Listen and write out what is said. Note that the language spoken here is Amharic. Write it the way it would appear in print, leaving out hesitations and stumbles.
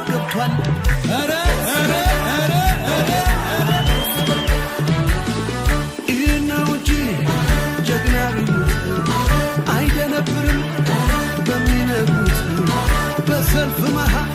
ገብቷል። ኧረ ኧረ ኧረ ኧረ ይህን ነው እንጂ ጀግና ቢሉት አይደነብርም በሚነግሩት። በሰልፍ መሃል